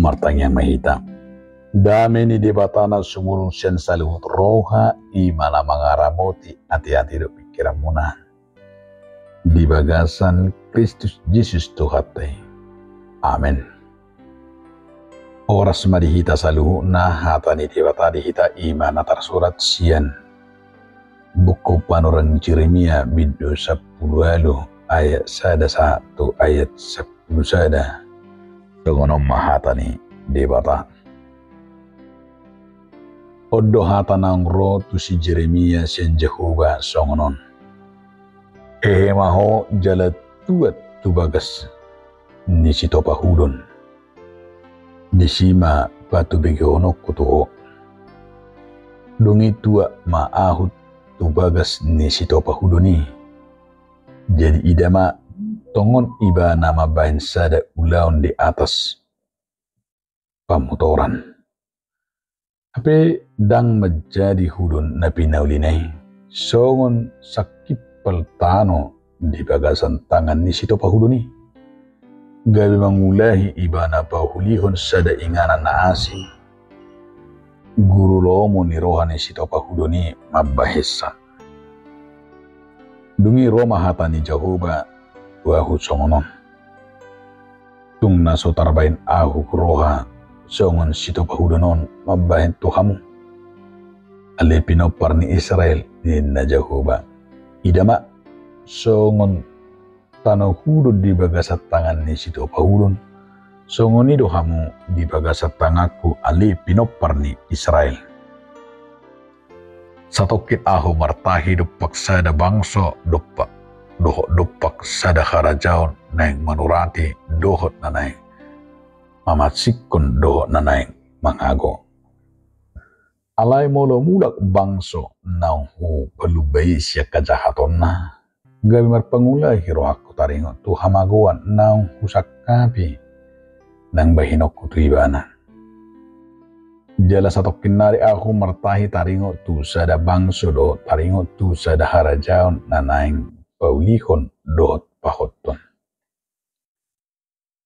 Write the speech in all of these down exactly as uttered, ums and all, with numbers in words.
Martangiang ma hita. Dame ni Debata na sumurung sian saluhut roha, i ma na mangaramoti ateate dohot pingkiranmuna di bagasan Kristus Jesus Tuhanta i. Amen. Horas ma di hita saluhutna. Hata ni Debata di hita i ma na tarsurat sian buku panurirang Jeremia bindu sampulu ualu ayat sada sahat tu ayat sampulu sada. Songon on ma hata ni Debata. On do hata naung ro tu si Jeremia sian Jahowa songon on: Hehe ma ho jala tuat tu bagas ni sitopa hudon. Disi ma patubegehononku tu ho. Dung i tuat ma ahu tu bagas ni sitopa hudon i. Jadi ida ma, tongon ibana mambahen sada ulaon di atas pamutoran. Hape ndang manjadi hudon na pinaulina i, songon sangkimpal tano di bagasan tangan ni sitopa hudon i. Gabe mangulahi ibana paulihon sada inganan na asing. Guru lomo ni roha ni sitopa hudon i mambahensa. Dung i ro ma hata ni Jahowa tu ahu songon on: Tung na so tarbahen ahu roha songon sitopa hudon on mambahen tu hamu, ale pinompar ni Israel, ninna Jahowa. Ida ma, songon tano hudon di bagasan tangan ni sitopa hudon, songon i do hamu di bagasan tanganku, ale pinompar ni Israel. Satongkin ahu martahi dompak sada bangso, dompak, dohot dompak sada harajaon naeng manurati dohot na naeng mamansinghon dohot na naeng mangago. Alai molo mulak bangso naung hupalumba i sian hajahatonna, gabe marpangulahi rohangku taringot tu hamagoan naung husangkapi naeng bahenonku tu ibana. Jala satongkin nari ahu martahi taringot tu sada bangso dohot taringot tu sada harajaon na naeng paulihon dohot pahothon.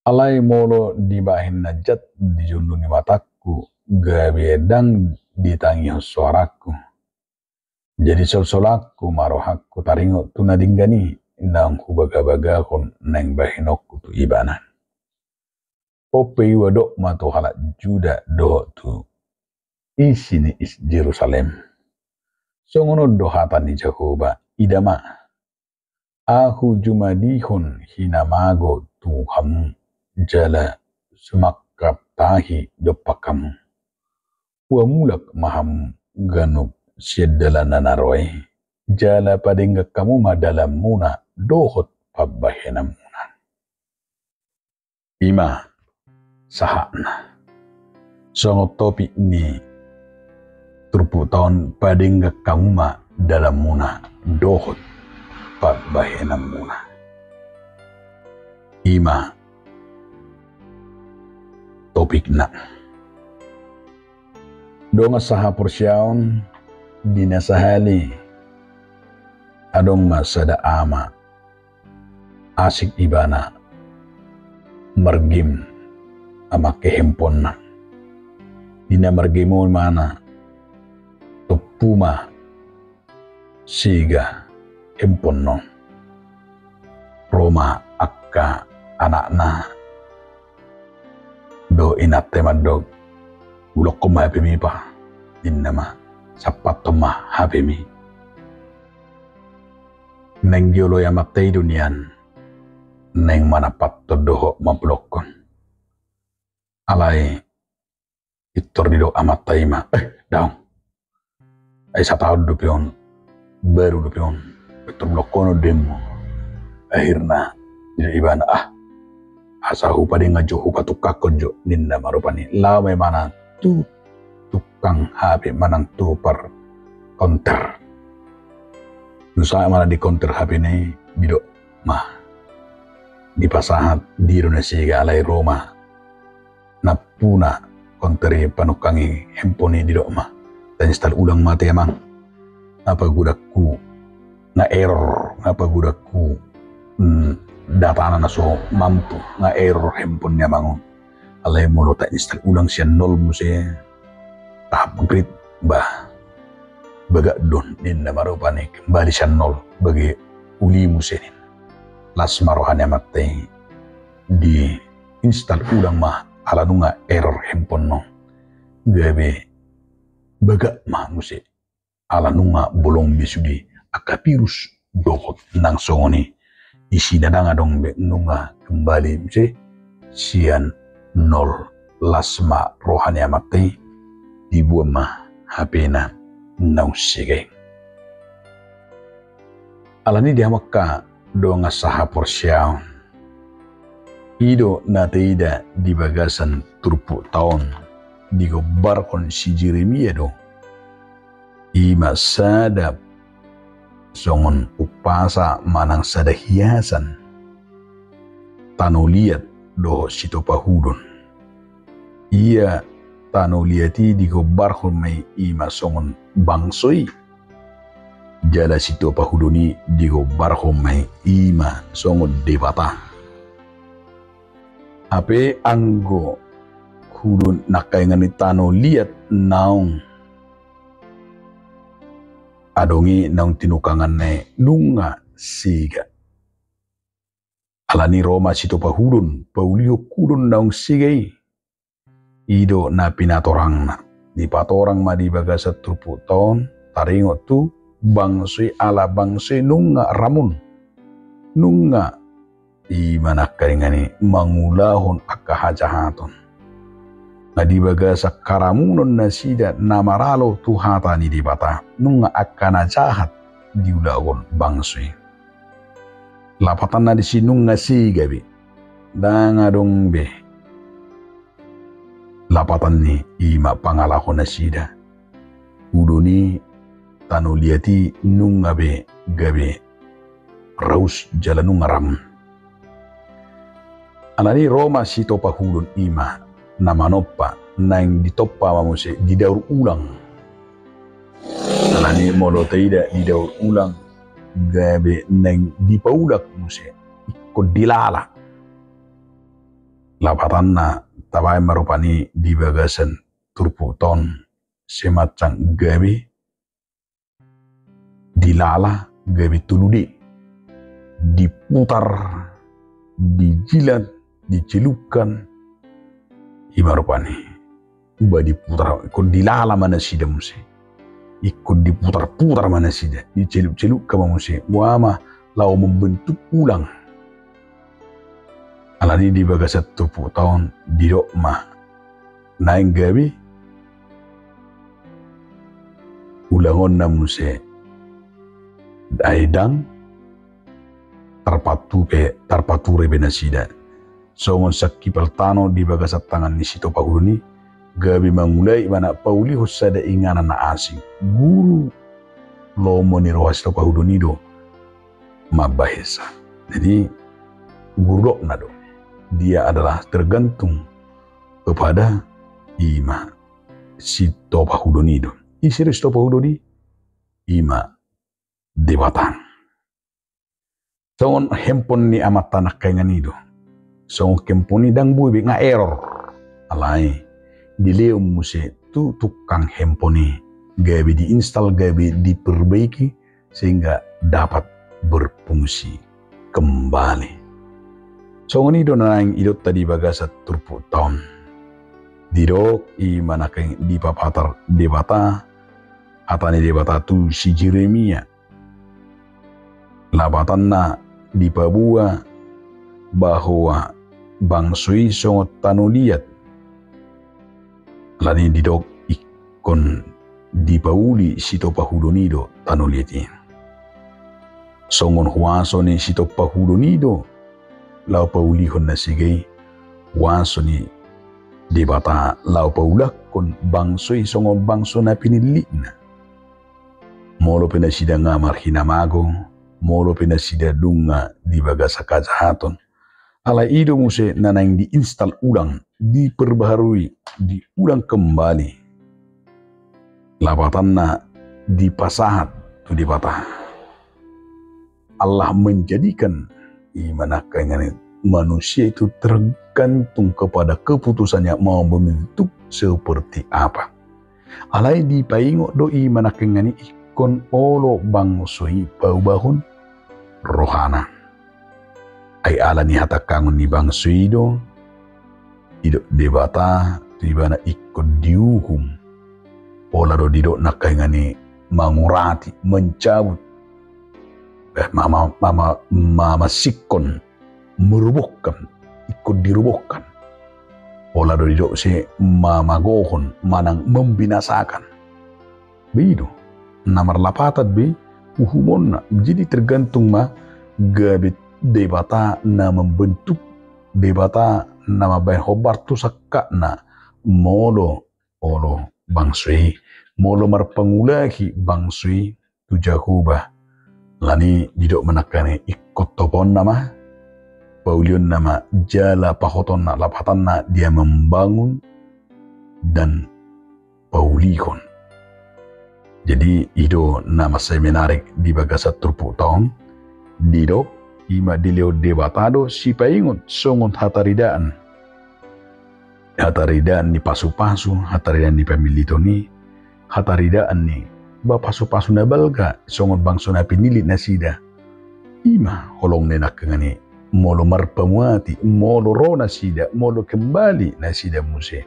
Alai molo dibahen na jat di jolo ni matangku, gabe ndang ditangihon soarangku, jadi solsolanku ma rohangku taringot tu na denggan i naung hubagabagahon naeng bahenonku tu ibana. On pe i huadop ma tu halak Juda dohot tu isi ni Jerusalem. Songon on do hata ni Jahowa: Ida ma, ahu jumadihon hinamago tu hamu, jala sumangkap tahi dompak hamu. Huamulak ma hamu ganup sian dalanna na ro i, jala padenggan hamu ma dalanmuna dohot pambahenanmuna. I ma sahatna. Songon topik ni turpukta on: Padenggan hamu ma dalanmuna dohot pambahenanmuna. I ma topikna. Dongan sahaporseaon, di na sahali adong ma sada ama, asik ibana margame mamangke handphonena. Di na margame on ibana, tompu ma sega handphone on. Ro ma angka anakna dohot inanta i mandok: Ulokhon ma HP-mi, Pa, ninna ma. Sampathon ma HP-mi. Naeng dioloi amanta i do nian naeng manampathon dohot mambulokhon. Alai pintor didok amanta i ma: Eh, daong. Ai sataon dope on, baru dope on, pintor bulokhonon do emmu. Akhirna didok ibana: Ah, asa hupadenggan jo, hupatungkanghon jo, ninna ma rupani. Laho ma ibana tu tukang HP manang tu parkonter. Dung sahat ma ibana di konter HP-na i, didok ma, dipasahat, didok na sega, alai ro ma nampuna konter i, panungkangi handphone i, didok ma: Tainstal ulang ma ate, Amang. Nga pagodangku, nga error, nga pagodangku, hmm, datana na so mampu, nga error handphone ni Amang on. Alai molo ta-install ulang sian nol muse, ta-upgrade, bah, bagak do ninna ma rupani kembali sian nol, bage uli muse ninna. Las ma roha ni amanta i, di-install ulang ma ala nunga error handphone on. Gabe bagak ma muse. Ala nunga bolong be sude angka virus dohot nang songon i. Isi na ndang adong be, nunga kembali muse sian nol. Las ma roha ni amanta i, diboan ma H P-na naung sega i. Alani i di hamu angka dongan sahaporseaon, i do na taida di bagasan turpukta on, digombarhon si Jeremia do. I ma sada songon umpasa manang sada hiasan tano liat dohot sitopa hudon. Ia tano liat i digombarhon ma i, i ma songon bangso i. Jala sitopa hudon i digombarhon ma i, i ma songon Debata. Hape anggo hudon nangkaningan i tano liat naung adong i, naung tinukanganna i, nunga sega. Alani i ro ma sitopa hudon paulihon hudon naung sega i. I do na pinatorangna. Dipatorang ma di bagasan turpukta on, taringot tu bangso i, ala bangso i nunga ramun. Nunga, i ma nangkaningan i, mangulahon angka hajahaton. Nga di bagasan haramunon nasida na maralo tu hata ni Debata, nunga angka na jahat diulahon bangso i. Lapatanna disi nunga sega be. Ndang adong be lapatan ni, i ma pangalaho nasida. Hudon i, tano liat i nunga be gabe raus jala nunga ramun. Alani i ro ma sitopa hudon, i ma na manompa, naeng ditompa ma muse, didaur ulang. Alani i molo taida didaur ulang, gabe naeng dipaulak muse, ingkon dilala. Lapatanna tabaen ma rupani di bagasan turpukta on, semacam gabe dilala, gabe tolu D. Diputar, dijilat, dicelupkan. I ma rupani. Ba diputar, ingkon dilala ma nasida muse. Ingkon diputar-putar ma nasida, dicelup-celupkan ma muse. Boha ma laho membentuk ulang. Alani i di bagasan turpukta on didok ma, naeng gabe ulangonna muse, ai ndang tarpatu pe, tarpature be nasida. Songon sangkipal tano di bagasan tangan ni sitopa hudon i, gabe mangulai ma na paulihon sada inganan na asing. Guru lomo ni roha sitopa hudon i do mambahensa. Jadi, guru dokna do. Dia adalah tergantung kepada, i ma sitopa hudon i do. Ise do sitopa hudon i? I ma Debata. Songon handphone ni amanta nangkaningan i do. Songon handphone i ndang boi be, nga error. Alai dilehon muse tu tukang handphone i, gabe diinstal, gabe diperbaiki, sehingga dapat berfungsi kembali. Songon i do na naeng idaonta di bagasan turpukta on. Didok, i ma nangkaningan i, dipapatar Debata, hata ni Debata tu si Jeremia. Lapatanna dipaboa bahwa bangso i songon tano liat. Alani i didok, ingkon dipauli sitopa hudon i do tano liat i. Songon huaso ni sitopa hudon i do laho paulihon na sega i, huaso ni Debata laho paulakhon bangso i songon bangso na pinillitna. Molo pe nasida nga marhinamago, molo pe nasida dung nga di bagasan hajahaton, alai i do muse na naeng diinstal ulang, diperbaharui, diulang kembali. Lapatanna dipasahat tu Debata. Allah menjadikan, i ma nangkaningan i, manusia itu tergantung kepada keputusannya mau membentuk seperti apa. Alai dipaingot do i ma nangkiningan i ingkon olo bangso i paubahon rohana. Ai ala ni hatangkangon ni bangso i do didok Debata tu ibana ingkon diuhum. Pola do didok nangkiningan i mangurati, mencabut, eh, mama, mama, mamasinghon, merobohkan, ingkon dirobohkan. Pola do didok muse mamagohon manang membinasakan. Be i do na marlapatan be uhumonna. Jadi tergantung ma gabe Debata na membentuk, Debata na mambahen hombar tu sangkapna, molo olo bangso i, molo marpangulahi bangso i tu Jahowa. Alani didok ma nangkiningan i ingkon topaonna ma, paulionna ma jala pahotonna, lapatanna dia membangun dan paulihon. Jadi i do na mansai menarik di bagasan turpukta on, didok i ma dilehon Debata do sipaingot songon hataridaan. Hataridaan ni pasupasu, hataridaan ni pamiliton i, hataridaan ni ba pasupasu na balga songon bangso na pinillit nasida. I ma holong ni nangkiningan i, molo marpamuati, molo ro nasida, molo kembali nasida muse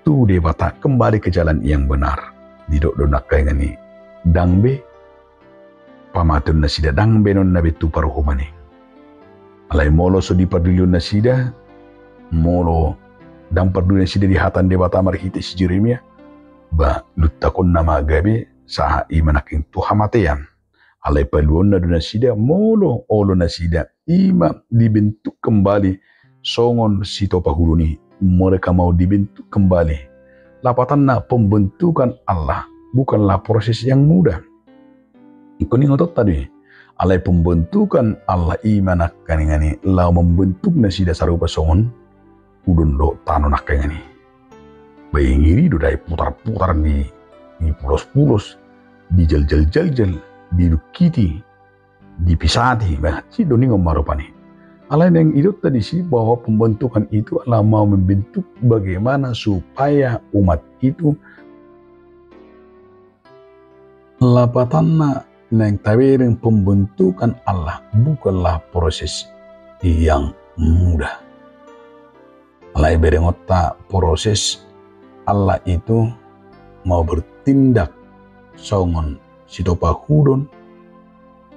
tu Debata, kembali ke jalan yang benar. Didok do nangkiningan i, ndang be pamatuon nasida, ndang baenonna be tu paruhuman i. Alai molo so dipardulion nasida, molo ndang parduli nasida di hata ni Debata marhite si Jeremia, ba luntangonna ma gabe sahat i ma nangkin tu hamatean. Alai paluaonna do nasida molo olo nasida i ma dibentuk kembali songon sitopa hudon i, mereka mau dibentuk kembali. Lapatanna, pembentukan Allah bukanlah proses yang mudah. Ingkon ingotonta do i. Alai pembentukan Allah i ma nangkiningan i laho membentuk nasida sarupa songon hudon dohot tano nangkiningan i. Ba ingiri do dai putar-putar di, dipulos-pulos, dijaljaljaljal, didukiti, dipisati, ba hansit do ningon ma rupani. Alai naeng idokta disi bahwa pembentukan itu adalah mau membentuk bagaimana supaya umat itu. Lapatanna, naeng tabereng pembentukan Allah bukanlah proses yang mudah. Alai berengonta proses Allah itu mau bertindak songon sitopa hudon,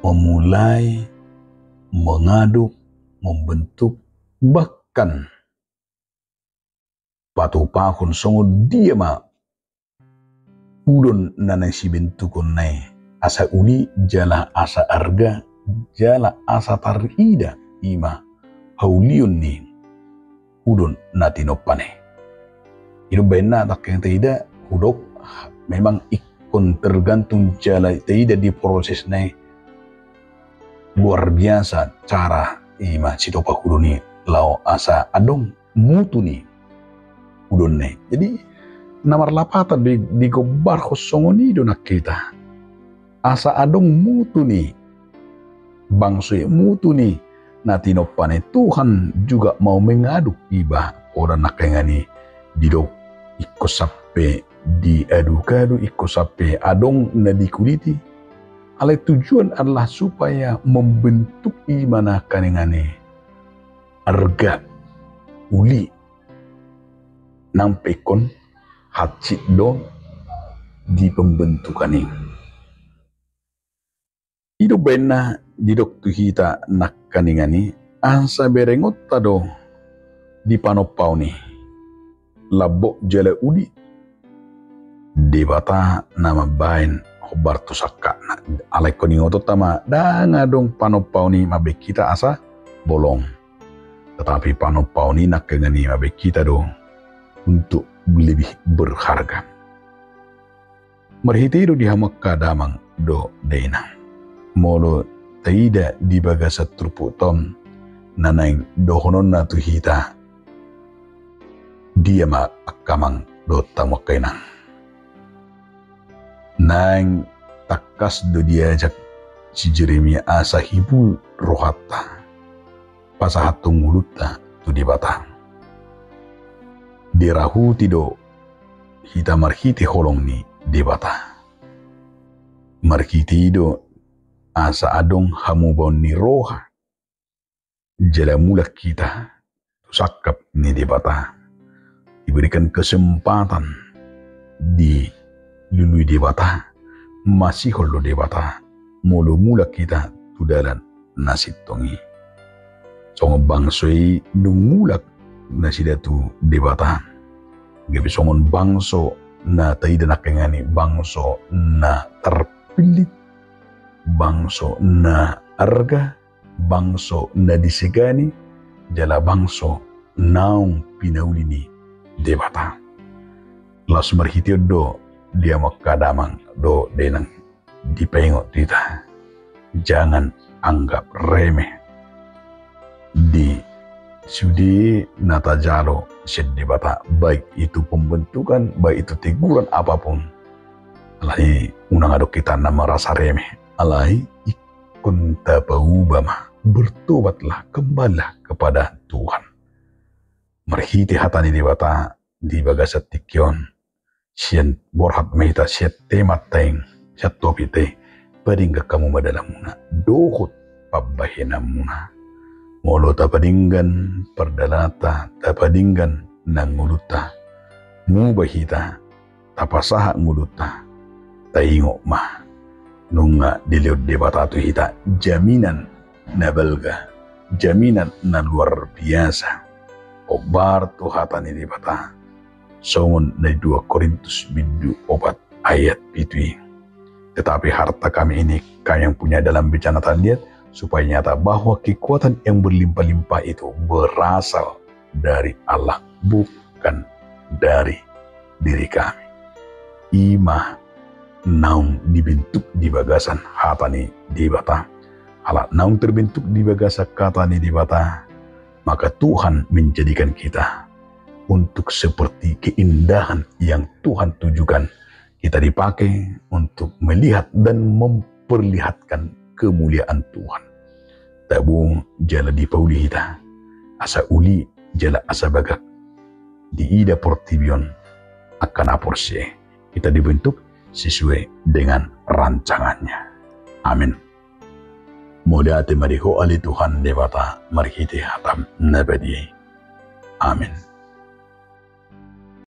memulai, mengaduk, membentuk, bahkan patupahon songon dia ma hudon na naeng sibentukonna i, asa uli jala asa arga jala asa tarida i ma haulion ni hudon na tinompana i. I do baenna nangkin taida, hudok, memang ingkon tergantung jala taida di prosesna i luar biasa cara i ma sitopa hudon i laho asa adong mutu ni hudonna i. Jadi na marlapatan di, digombarhon songon i do nangkin hita. Asa adong mutu ni bangso i, mutu ni na tinompana i, Tuhan juga mau mengaduk iba. Pola nangkiningan i didok ingkon sampe diaduk-aduk, ingkon sampe adong na dikuliti. Alai tujuan adalah supaya membentuk i ma nangkiningan i arga, uli, nang pe ingkon hansit do di pembentukan i. I do baenna didok tu hita nangkiningan i, asa berengonta do di panompaon i lambok jala uli Debata na mambahen hombar tu sangkapna. Alai ingkon ingotonta ma, ndang adong panompaon i mambahen hita asa bolong. Tetapi panompaon i nangkiningan i mambahen hita do untuk lebih berharga. Marhite i do di hamu angka damang dohot dainang, molo taida di bagasan turpukta on na naeng dohononna tu hita, dia ma angka amang dohot hamu angka inang. Naeng tangkas do diajak si Jeremia asa hibul rohanta. pasahathon ngolunta tu Debata. Dirahuti do hita marhite holong ni Debata. Marhite i do asa adong hamubaon ni roha jala mulak hita tu sangkap ni Debata. Diberikan kesempatan dilului Debata, masihol do Debata molo mulak hita tu dalan na sintong i. Songon bangso i dung mulak nasida tu Debata, gabe songon bangso na taida nangkiningan i, bangso na tarpillit, bangso na arga, bangso na disegani, jala bangso naung pinauli ni Debata. Laos marhite on do di hamu angka damang dohot dainang dipaingot tu hita, jangan anggap remeh di sude na tajalo sian Debata, baik itu pembentukan, baik itu teguran apapun. Alai unang adong hita na merasa remeh, alai ingkon tapauba ma, bertobatlah, kembalilah kepada Tuhan. Marhite hata ni Debata di bagasan tingki on, sian borhat ma hita, sian temanta i, sian topikta i, padenggan hamu ma dalanmuna dohot pambahenanmuna. Molo tapadenggan pardalananta, tapadenggan nang ngolunta, muba hita, tapasahat ngolunta, taingot ma, nunga dilehon Debata tu hita jaminan na balga, jaminan na luar biasa. Hombar tu hata ni Debata, songon na di dua Korintus bindu opat ayat pitu i. Tetapi harta kami ini kami yang punya dalam bencana tak lihat, supaya nyata bahwa kekuatan yang berlimpah-limpah itu berasal dari Allah, bukan dari diri kami. I ma naung dibentuk di bagasan hata ni Debata. Ala naung terbentuk di bagasan hata ni Debata, maka Tuhan menjadikan kita untuk seperti keindahan yang Tuhan tujukan. Kita dipakai untuk melihat dan memperlihatkan kemuliaan Tuhan. Tabo jala dipauli hita, asa uli jala asa bagak diida portibi on angka na porsea. Kita dibentuk sesuai dengan rancangannya. Amin. Mauliate ma di Ho ale Tuhan Debata marhite hataM na badia i. Amin.